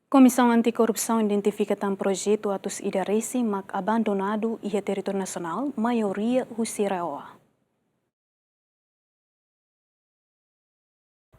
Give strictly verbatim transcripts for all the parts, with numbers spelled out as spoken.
Komisaun Anti-Korrupsaun identifika tan projetu atus ida resin mak abandonadu iha territóriu nasionál, maioria husi RAEOA.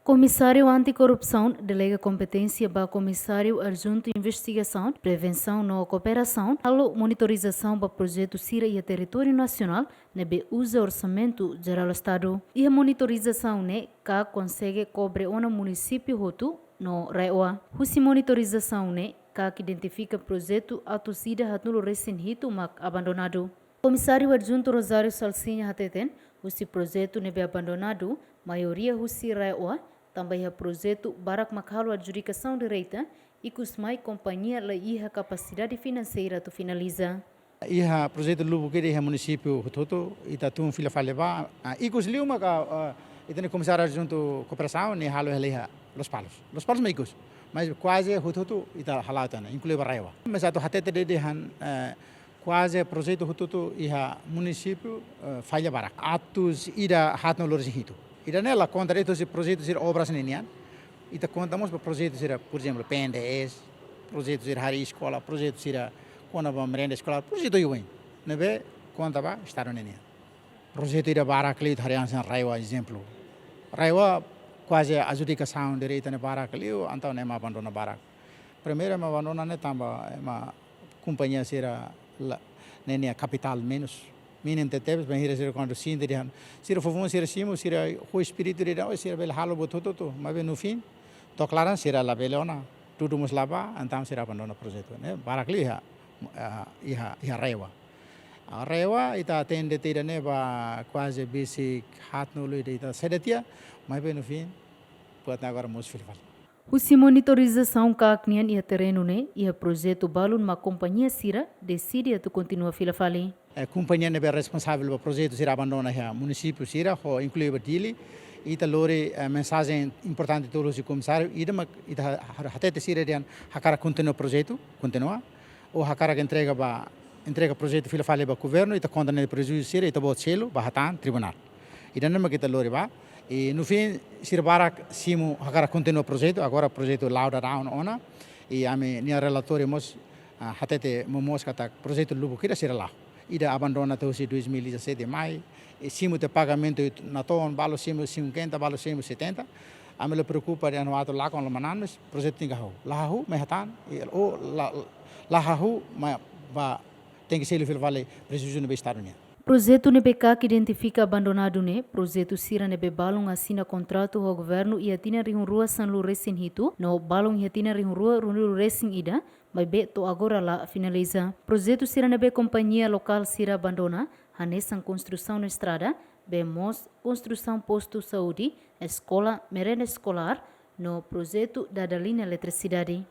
Komisáriu Anti-Korrupsaun delega kompeténsia ba Komisáriu Adjuntu Investigasaun, Prevensaun no Kooperasaun halo monitorizasaun ba projetu sira iha territóriu nasionál ne'ebé uza orsamentu jerál Estadu. Iha monitorizasaun ne'e, KAK konsege kobre ona munisípiu hotu no RAEOA. Husi monitorizasaun ne'e, KAK identifika projetu atus ida haatnulu resin hitu mak abandonadu. Komisáriu Adjuntu Rosário Salsinha hateten, husi projetu ne'ebé abandonadu, maioria husi RAEOA, tanba iha projetu barak mak halo adjudikasaun direta, ikus mai kompañia la iha kapasidade finanseira atu finaliza. Iha projetu lubuk ida iha munisípiu hotu-hotu, ita tun fila fali ba, ah, ikus liu maka, ah, ita-nia Komisáriu Adjuntu Kooperasaun, nia halo iha Lospalos. Lospalos mak ikus, mas kuaze hotu-hotu ita hala'o tiha ona, inklui ba RAEOA. Mas atu hatete de'it dehan, eh, kuaze projetu hotu-hotu iha munisípiu, eh, falla barak. Atus ida haatnulu resin hitu. Ida-ne'e la konta de'it husi projetu sira obras ne'e nian. Ita konta mós ba projetu sira, por ezemplu, P N D S, projetu sira harii eskola, projetu sira kona-ba merenda eskolár, projetu oioin ne'ebé konta ba Estadu ne'e nian. Projetu ida barak liu ita haree hanesan RAEOA, ezemplu. RAEOA kuaze adjudikasaun direta ne'e barak liu, entaun ema abandona barak. Primeiru, ema abandona ne'e tanba ema kompañia sira la, ne'e nia kapitál menus. Mínimo tebes, bainhira sira kuandu sente dehan sira foufoun sira simu, sira ho espíritu dehan, oh, sira bele halo buat hotu-hotu, maibé no fim, to'o klaran sira labele ona, dudu mós la bá, entaun sira abandona projetu ne'e. Barak liu iha, ah, iha, iha RAEOA. Ah, RAEOA, ita atende tiha ida-ne'e ba kuaze besik haatnulu ida ita sede tiha, maibé no fim, buat ne'e agora mós fila fali. Husi monitorizasaun KAK nian iha terrenu ne'e, iha projetu balun mak kompañia sira deside atu kontinua fila fali. Eh, kompañia ne'ebé responsavel ba projetu sira abandona iha munisípiu sira, ho inklui ba Dili, ita lori, eh, mensajen importante tolu husi komisáriu, ida mak ita ha-, ha-, hatete sira dehan hakarak kontinua projetu, kontinua, ou hakarak entrega ba, entrega projetu fila fali ba governu, ita konta ne'e prejuízu sira, ita-boot selu ba hatán tribunál. Ida-ne'e mak ita lori ba. I no fim, sira barak simu hakarak kontinua projetu, agora projetu la'o daudaun ona. I ami-nia relatóriu mós, ah, hatete momoos katak projetu lubuk ida sira la'o. Ida abandona tiha husi dois mil e dezassete mai, i simu tiha pagamentu natoon, balu simu cinquenta, balu simu setenta. Ami la preokupa dehan atu lakon la manán, mas projetu tenke hahú. La hahú, mai hatán, i, ou la, la hahú, mai ba, tenke selu fila fali prejuízu ne'ebé Estadu nian. Projetu ne'ebé KAK identifika abandonadu ne'e, projetu sira ne'ebé balun asina kontratu ho governu iha tinan rihun rua sanulu resin hitu, no balun iha tinan rihun rua ruanulu resin ida, maibé to'o agora la finaliza. Projetu sira ne'ebé kompañia lokál sira abandona, hanesan konstrusaun estrada, bee moos, konstrusaun postu saúde, eskola, merenda eskolár, no projetu dada liña eletrisidade.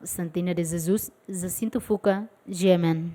Santina de Jesus, Jacinto Fuca, G M N.